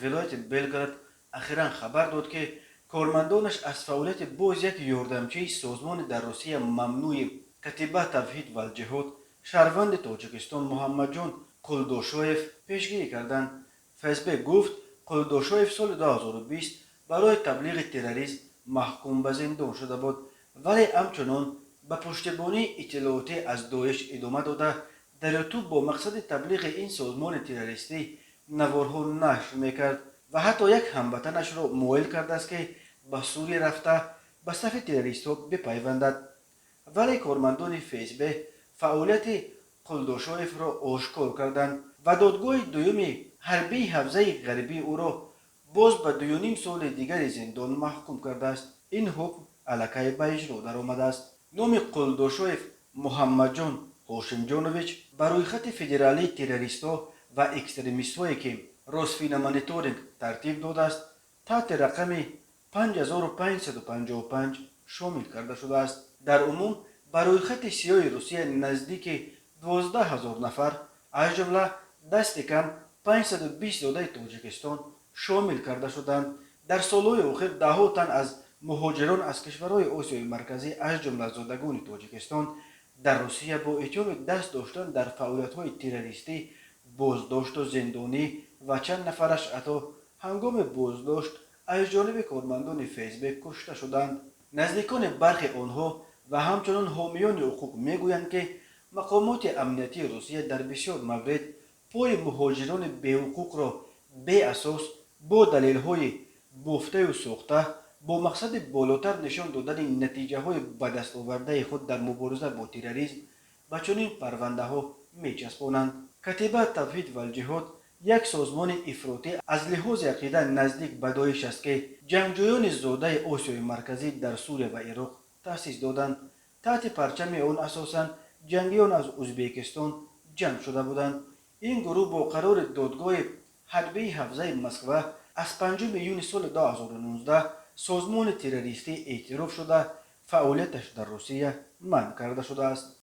Вилояти Белгород ахиран хабар дод, ки кормандонаш аз фаъолияти боз як ёрдамчии созмони дар Русия мамнӯи Катиба Тавҳид валҷиҳод, шаҳрванди Тоҷикистон Муҳаммадҷон Қулдошоев пешгирӣ карданд. ФСБ гуфт, Қулдошоев соли 2020 барои таблиғи терроризм маҳкум ба зиндон шуда буд, вале ҳамчунон ба пуштибонии иттилоотӣ аз Доиш идома дода, дар Ютуб бо мақсади таблиғи ин созмони террористӣ наворҳо нашр мекард ва ҳатто як ҳамватанашро моил кардааст, ки ба Сурия рафта, ба сафи террористҳо бипайвандад. Вале кормандони ФСБ фаъолияти Қулдошоевро ошкор карданд ва додгоҳи дуюми ҳарбии ҳавзаи ғарбӣ ӯро боз ба 2,5 соли дигари зиндон маҳкум кардааст. Ин ҳукм аллакай ба иҷро даромадааст. Номи Қулдошоев Муҳаммадҷон Ҳошимҷонович ба рӯйхати федералии террористҳо ва экстремистҳое, ки Росфинмониторинг тартиб додааст, таҳти рақами 5555 шомил карда шудааст. Дар умум ба рӯйхати сиёҳи Русия наздики 12 ҳазор нафар, аз ҷумла дасти кам 520 зодаи Тоҷикистон шомил карда шуданд. Дар солҳои охир даҳҳо тан аз муҳоҷирон аз кишварҳои Осиёи Марказӣ, аз ҷумла зодагони Тоҷикистон, дар Русия бо иттиҳоми даст доштан дар фаъолиятҳои террористӣ боздошту зиндонӣ ва чанд нафараш ҳатто ҳангоми боздошт аз ҷониби кормандони ФСБ кушта шуданд. Наздикони бархе онҳо ва ҳамчунон ҳомиёни ҳуқуқ мегӯянд, ки мақомоти амниятии Русия дар бисёр маврид пои муҳоҷирони беҳуқуқро беасос бо далелҳои бофтаю сохта бо мақсади болотар нишон додани натиҷаҳои ба дастовардаи худ дар мубориза бо терроризм ба чунин парвандаҳо мечаспонанд. Катиба Тавҳид валҷиҳод як созмони ифротӣ, аз лиҳози ақида наздик ба Доиш аст, ки ҷангҷӯёни зодаи Осиёи Марказӣ дар Сурия ва Ироқ таъсис доданд. Таҳти парчами он асосан ҷангиён аз Ӯзбекистон ҷамъ шуда буданд. Ин гурӯҳ бо қарори додгоҳи ҳарбии ҳавзаи Москва аз 5 июни соли 2019 созмони террористӣ эътироф шуда, фаъолияташ дар Русия манъ карда шудааст.